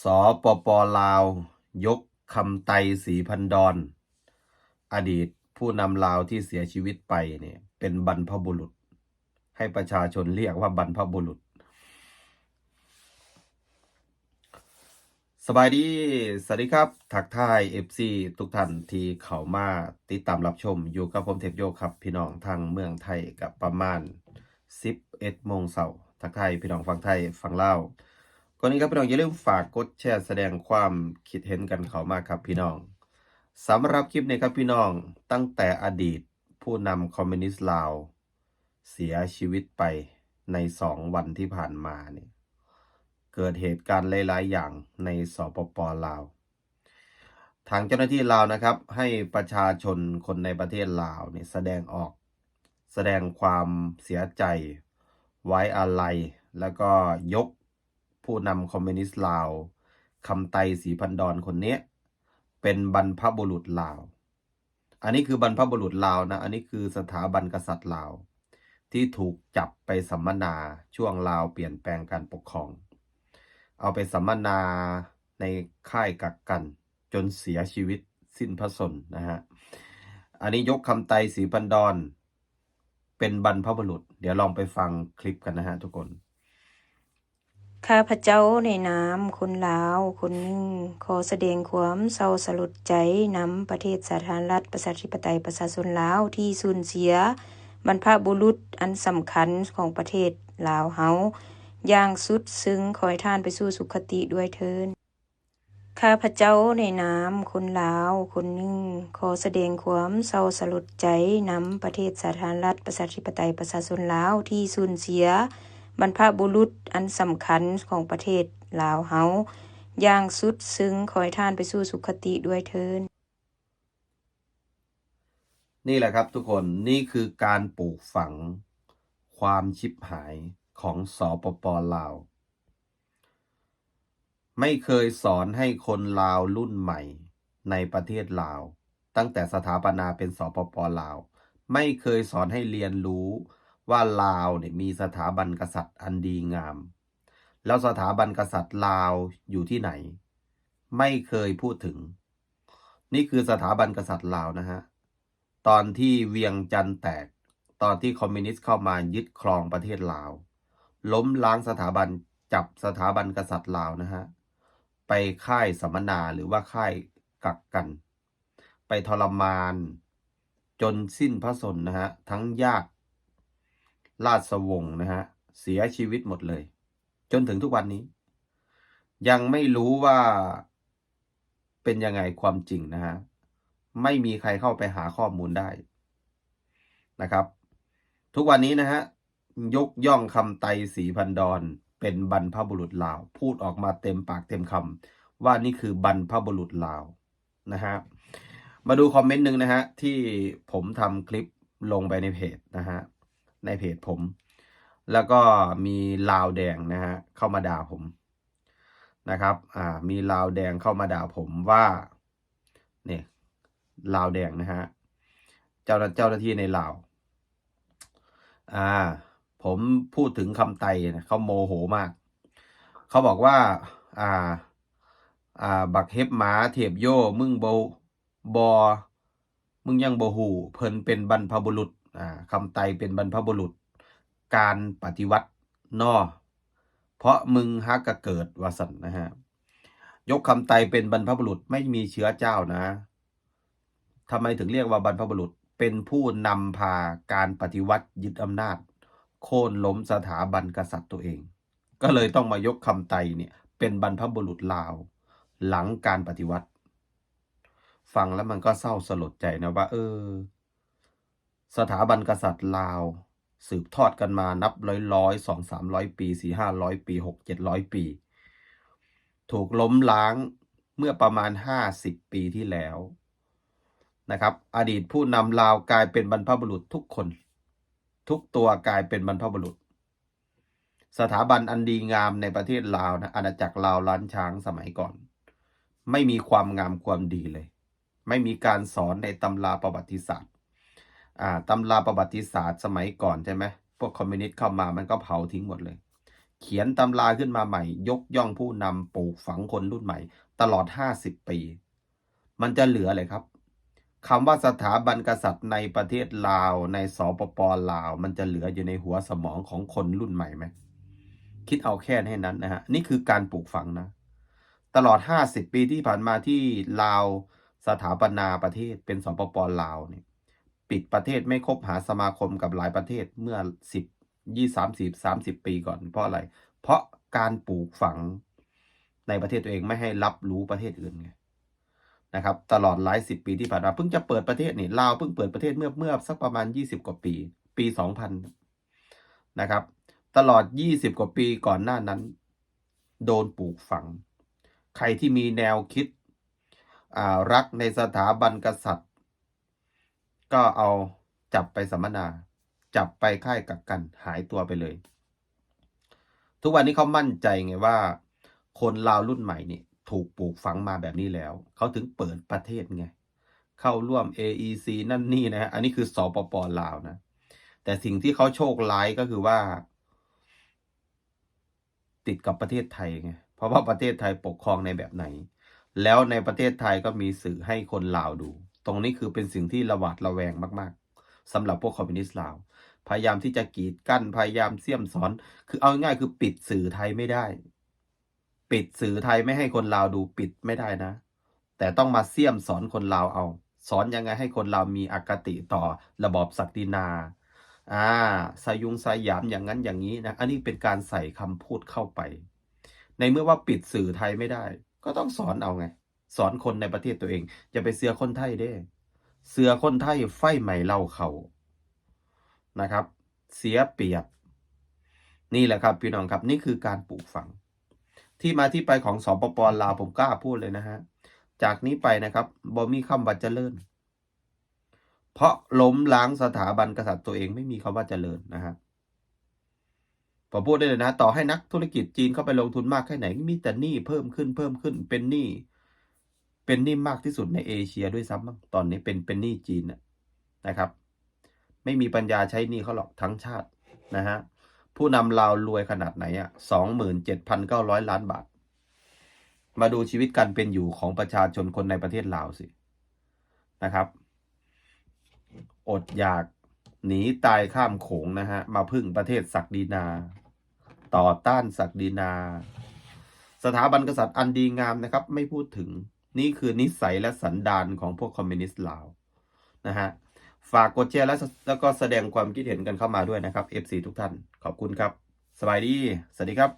ສປປ ລາວ ຍົກຄຳໄຕ ສີພັນດອນ ອະດີດຜູ້ນຳລາວທີ່ເສຍຊີວິດໄປນີ້ເປັນບັນພະບຸລຸດ, ໃຫ້ປະຊາຊົນລຽກວ່າບັນພະບຸລຸດ. ສະບາຍດີ, ສະຫວັດດີຄັບ, ທັກທາຍເອັຟຊີທຸກທ່ານທີ່ເຂົ້າມາຕິດຕາມຮັບຊົມ. ຢູ່ກັບຜົມ ເທບໂຍ ຄັບ. ພີ່ນ້ອງທາງເມືອງໄທກໍປະມານສິບເອັດໂມງເຊົ້າ. ທັກທາຍພີ່ນ້ອງຝັ່ງໄທ, ຝັ່ງລາວ. ກ່ອນອື່ນຄັບ ພີ່ນ້ອງຢ່າລືມຝາກກົດແຊ ສະແດງຄວາມຄິດເຫັນກັນເຂົ້າມາຄັບພີ່ນ້ອງ. ສຳລັບຄລິບນີ້ຄັບພີ່ນ້ອງ, ຕັ້ງແຕ່ອະດີດຜູ້ນຳຄອມມູນິດລາວເສຍຊີວິດໄປໃນສອງວັນທີ່ຜ່ານມານີ້, ເກີດເຫດການຫຼາຍໆຢ່າງໃນ ສປປ ລາວ. ທາງເຈົ້າໜ້າທີ່ລາວນະຄັບ ໃຫ້ປະຊາຊົນຄົນໃນປະເທດລາວນີ້ສະແດງອອກ, ສະແດງຄວາມເສຍໃຈ, ໄວ້ອາໄລ, ແລ້ວກໍຍົກຜູ້ນຳຄອມມູນິດລາວ ຄຳໄຕ ສີພັນດອນ ຄົນນີ້ເປັນບັນພະບຸລຸດລາວ. ອັນນີ້ຄືບັນພະບຸລຸດລາວນະ, ອັນນີ້ຄືສະຖາບັນກະສັດລາວ ທີ່ຖືກຈັບໄປສຳມະນາຊ່ວງລາວປ່ຽນແປງການປົກຄອງ, ເອົາໄປສຳມະນາໃນຄ້າຍກັກກັນຈົນເສຍຊີວິດສິ້ນພະຊົນນະຮະ. ອັນນີ້ຍົກຄຳໄຕ ສີພັນດອນ ເປັນບັນພະບຸລຸດ. ດຽວລອງໄປຟັງຄລິບກັນນະຮະທຸກຄົນ. ຂ້າພະເຈົ້າໃນນາມຄົນລາວຄົນໜຶ່ງ ຂໍສະແດງຄວາມເສົ້າສະຫຼົດໃຈນຳປະເທດສາທາລະນະລັດ ປະຊາທິປະໄຕ ປະຊາຊົນລາວ ທີ່ສູນເສຍບັນພະບຸລຸດອັນສຳຄັນຂອງປະເທດລາວເຮົາຢ່າງສຸດຊຶງ. ຂໍໃຫ້ທ່ານໄປສູ່ສຸຄະຕິດ້ວຍເທີ້ນ. ຂ້າພະເຈົ້າໃນນາມຄົນລາວຄົນໜຶ່ງ ຂໍສະແດງຄວາມເສົ້າສະຫຼົດໃຈນຳປະເທດສາທາລະນະລັດ ປະຊາທິປະໄຕ ປະຊາຊົນລາວ ທີ່ສູນເສຍບັນພະບຸລຸດອັນສຳຄັນຂອງປະເທດລາວເຮົາຢ່າງສຸດຊຶງ. ຂໍໃຫ້ທ່ານໄປສູ່ສຸຄະຕິດ້ວຍເທີ້ນ. ນີ້ແຫຼະຄັບທຸກຄົນ, ນີ້ຄືການປູກຝັງຄວາມຊິບຫາຍຂອງ ສປປ ລາວ. ໄມ່ເຄີຍສອນໃຫ້ຄົນລາວລຸ້ນໃໝ່ໃນປະເທດລາວ, ຕັ້ງແຕ່ສະຖາປະນາເປັນ ສປປ ລາວ, ໄມ່ເຄີຍສອນໃຫ້ລຽນຮູ້ວ່າລາວນີ້ມີສະຖາບັນກະສັດອັນດີງາມ. ແລ້ວສະຖາບັນກະສັດລາວຢູ່ທີ່ໄຫນ? ໄມ່ເຄີຍພູດເຖິງ. ນີ້ຄືສະຖາບັນກະສັດລາວນະຮະ. ຕອນທີ່ວຽງຈັນແຕກ, ຕອນທີ່ຄອມມູນິດເຂົ້າມາຍຶດຄອງປະເທດລາວ, ລົ້ມລ້າງສະຖາບັນ, ຈັບສະຖາບັນກະສັດລາວນະຮະ ໄປຄ້າຍສຳມະນາ ຫຼືວ່າຄ້າຍກັກກັນ, ໄປທໍລະມານຈົນສິ້ນພະຊົນນະຮະ, ທັງຍາດລາຊະວົງນະຮະ ເສຍຊີວິດໝົດເລີຍ. ຈົນເຖິງທຸກວັນນີ້ ຍັງໄມ່ຮູ້ວ່າເປັນຍັງໄງຄວາມຈິງນະຮະ, ໄມ່ມີໃຄເຂົ້າໄປຫາຂໍ້ມູນໄດ້ນະຄັບ. ທຸກວັນນີ້ນະຮະ ຍົກຍ້ອງຄຳໄຕ ສີພັນດອນ ເປັນບັນພະບຸລຸດລາວ, ພູດອອກມາເຕັມປາກເຕັມຄຳວ່ານີ້ຄືບັນພະບຸລຸດລາວນະຮະ. ມາດູຄອມເມັນໜຶ່ງນະຮະ ທີ່ຜົມທຳຄລິບລົງໄປໃນເພຈນະຮະ, ໃນເພຈຜົມ, ແລ້ວກໍມີລາວແດງນະຮະ ເຂົ້າມາດ່າຜົມ ນະຄັບ. ອ່າ ມີລາວແດງເຂົ້າມາດ່າຜົມວ່າ ນີ້ ລາວແດງນະຮະ ເຈົ້າໜ້າ ເຈົ້າໜ້າທີ່ໃນລາວ. ອ່າ ຜົມພູດເຖິງຄຳໄຕນະ ເຂົາໂມໂຫມາກ. ເຂົາບອກວ່າ ອ່າ ອ່າ ບັກເຫັບໝາ ເທບໂຍ ມຶງບໍ່ ບໍ່ ມຶງຍັງບໍ່ຮູ້ ເພິ່ນເປັນບັນພະບຸລຸດ, ອ່າ ຄຳໄຕເປັນບັນພະບຸລຸດການປະຕິວັດນໍ, ເພາະມຶງຫາກະເກີດ ວ່າຊັ້ນນະຮະ. ຍົກຄຳໄຕເປັນບັນພະບຸລຸດ ໄມ່ມີເຊື້ອເຈົ້ານະ. ທຳໄມເຖິງລຽກວ່າບັນພະບຸລຸດ? ເປັນຜູ້ນຳພາການປະຕິວັດຍຶດອຳນາດ ໂຄ່ນລົ້ມສະຖາບັນກະສັດຕົວເອງ, ກໍເລີຍຕ້ອງມາຍົກຄຳໄຕເນຍເປັນບັນພະບຸລຸດລາວ ຫຼັງການປະຕິວັດ. ຟັງແລ້ວມັນກໍເສົ້າສະຫຼົດໃຈນະວ່າ ເອີ ສະຖາບັນກະສັດລາວສືບທອດກັນມານັບຮ້ອຍໆ ສອງສາມຮ້ອຍປີ ສີ່ຫ້າຮ້ອຍປີ ຫົກເຈັດຮ້ອຍປີ ຖືກລົ້ມລ້າງເມື່ອປະມານຫ້າສິບປີທີ່ແລ້ວນະຄັບ. ອະດີດຜູ້ນຳລາວກາຍເປັນບັນພະບຸລຸດທຸກຄົນ, ທຸກຕົວກາຍເປັນບັນພະບຸລຸດ. ສະຖາບັນອັນດີງາມໃນປະເທດລາວນະ, ອານາຈັກລາວລ້ານຊ້າງສະໄໝກ່ອນ ໄມ່ມີຄວາມງາມຄວາມດີເລີຍ, ໄມ່ມີການສອນໃນຕຳລາປະຫວັດຕິສາດ. ອ່າ ຕຳລາປະຫວັດຕິສາດສະໄໝກ່ອນ ໃຊ່ໄໝ? ພວກຄອມມູນິດເຂົ້າມາ ມັນກໍເຜົາຖິ້ມໝົດເລີຍ. ຂຽນຕຳລາຂຶ້ນມາໃໝ່ ຍົກຍ້ອງຜູ້ນຳ ປູກຝັງຄົນລຸ້ນໃໝ່ ຕະຫຼອດຫ້າສິບປີ ມັນຈະເຫຼືອເລີຍຄັບ? ຄຳວ່າສະຖາບັນກະສັດໃນປະເທດລາວ ໃນ ສປປ ລາວ ມັນຈະເຫຼືອຢູ່ໃນຫົວສະໝອງຂອງຄົນລຸ້ນໃໝ່ໄໝ? ຄິດເອົາແຄ່ໃນນັ້ນນະຮະ ນີ້ຄືການປູກຝັງນະ. ຕະຫຼອດຫ້າສິບປີທີ່ຜ່ານມາທີ່ລາວສະຖາປະນາປະເທດເປັນ ສປປ ລາວນີ້ ປິດປະເທດ ໄມ່ຄົບຫາສະມາຄົມກັບຫຼາຍປະເທດເມື່ອສິບ ຊາວ ສາມສິບ ສາມສິບປີກ່ອນ. ເພາະອະໄລ? ເພາະການປູກຝັງໃນປະເທດຕົວເອງ ໄມ່ໃຫ້ຮັບຮູ້ປະເທດອື່ນໄງ ນະຄັບ ຕະຫຼອດຫຼາຍສິບປີທີ່ຜ່ານມາ. ເພິ່ງຈະເປີດປະເທດນີ້ ລາວເພິ່ງເປີດປະເທດເມື່ອ ເມື່ອສັກປະມານຊາວກວ່າປີ ປີສອງພັນ ນະຄັບ ຕະຫຼອດຊາວກວ່າປີກ່ອນໜ້ານັ້ນ ໂດນປູກຝັງ. ໃຜທີ່ມີແນວຄິດ ອາ ລັກໃນສະຖາບັນກະສັດ ກໍເອົາຈັບໄປສຳມະນາ ຈັບໄປຄ້າຍກັກກັນ ຫາຍຕົວໄປເລີຍ. ທຸກວັນນີ້ເຂົາໝັ້ນໃຈໄງວ່າ ຄົນລາວລຸ້ນໃໝ່ນີ້ຖືກປູກຝັງມາແບບນີ້ແລ້ວ ເຂົາເຖິງເປີດປະເທດໄງ ເຂົ້າຮ່ວມ ເອອີຊີ ນັ້ນນີ້ນະຮະ ອັນນີ້ຄື ສປປ ລາວນະ. ແຕ່ສິ່ງທີ່ເຂົາໂຊກຮ້າຍກໍຄືວ່າ ຕິດກັບປະເທດໄທໄງ ເພາະວ່າປະເທດໄທປົກຄອງໃນແບບໃດ ແລ້ວໃນປະເທດໄທກໍມີສື່ໃຫ້ຄົນລາວດູ. ຕົງນີ້ຄືເປັນສິ່ງທີ່ລະຫວາດລະແວງມາກໆ ສຳລັບພວກຄອມມິວນິດລາວ ພະຍາຍາມທີ່ຈະກີດກັ້ນ ພະຍາຍາມສ້ຽມສອນ ຄືເອົາງ່າຍໆ ຄືປິດສື່ໄທໄມ່ໄດ້ ປິດສື່ໄທໄມ່ໃຫ້ຄົນລາວດູ ປິດໄມ່ໄດ້ນະ ແຕ່ຕ້ອງມາສ້ຽມສອນຄົນລາວເອົາ ສອນຍັງໄງໃຫ້ຄົນລາວມີອະຄະຕິຕໍ່ລະບອບສັກດິນາ ອາ ສະຍຸງສະຫຍາມຢ່າງນັ້ນຢ່າງນີ້ນະ. ອັນນີ້ເປັນການໃສ່ຄຳພູດເຂົ້າໄປ ໃນເມື່ອວ່າປິດສື່ໄທໄມ່ໄດ້ ກໍຕ້ອງສອນເອົາໄງ ສອນຄົນໃນປະເທດຕົວເອງ. ຢ່າໄປເຊື່ອຄົນໄທເດ້ ເຊື່ອຄົນໄທໄຟໄໝ້ເລົ້າເຂົ້າ ນະຄັບ ເສຍປຽບ. ນີ້ແຫຼະຄັບພີ່ນ້ອງຄັບ ນີ້ຄືການປູກຝັງ. ທີ່ມາທີ່ໄປຂອງ ສປປ ລາວ ຜົມກ້າພູດເລີຍນະຮະ ຈາກນີ້ໄປນະຄັບ ບໍ່ມີຄຳວ່າຈະເລີນ ເພາະລົ້ມລ້າງສະຖາບັນກະສັດຕົວເອງ ໄມ່ມີຄຳວ່າຈະເລີນນະຮະ. ຜົມພູດໄດ້ເລີຍນະ ຕໍ່ໃຫ້ນັກທຸລະກິດຈີນເຂົ້າໄປລົງທຶນມາກແຄ່ໃດ ມີແຕ່ໜີ້ເພີ່ມຂຶ້ນ ເພີ່ມຂຶ້ນ ເປັນໜີ້ ເປັນໜີ້ມາກທີ່ສຸດໃນເອເຊຍດ້ວຍຊ້ຳມັ້ງ ຕອນນີ້ເປັນ ເປັນໜີ້ຈີນນະ ນະຄັບ ໄມ່ມີປັນຍາໃຊ້ໜີ້ເຂົາຫຼອກທັງຊາດນະຮະ. ຜູ້ນຳລາວລວຍຂະໜາດໃດອະ ສອງໝື່ນເຈັດພັນເກົ້າຮ້ອຍລ້ານບາດ. ມາດູຊີວິດການເປັນຢູ່ຂອງປະຊາຊົນຄົນໃນປະເທດລາວຊິ ນະຄັບ ອົດຢາກໜີຕາຍຂ້າມໂຂງນະຮະ ມາເພິ່ງປະເທດສັກດິນາ ຕໍ່ຕ້ານສັກດິນາ. ສະຖາບັນກະສັດອັນດີງາມນະຄັບ ໄມ່ພູດເຖິງ. ນີ້ຄືນິໄສ ແລະ ສັນດານຂອງພວກຄອມມິວນິດລາວນະຮະ. ຝາກກົດແຊ ແລະ ແລ້ວກໍສະແດງຄວາມຄິດເຫັນກັນເຂົ້າມາດ້ວຍນະຄັບ ເອັຟຊີ ທຸກທ່ານ. ຂອບຄຸນຄັບ. ສະບາຍດີ. ສະຫວັດດີຄັບ.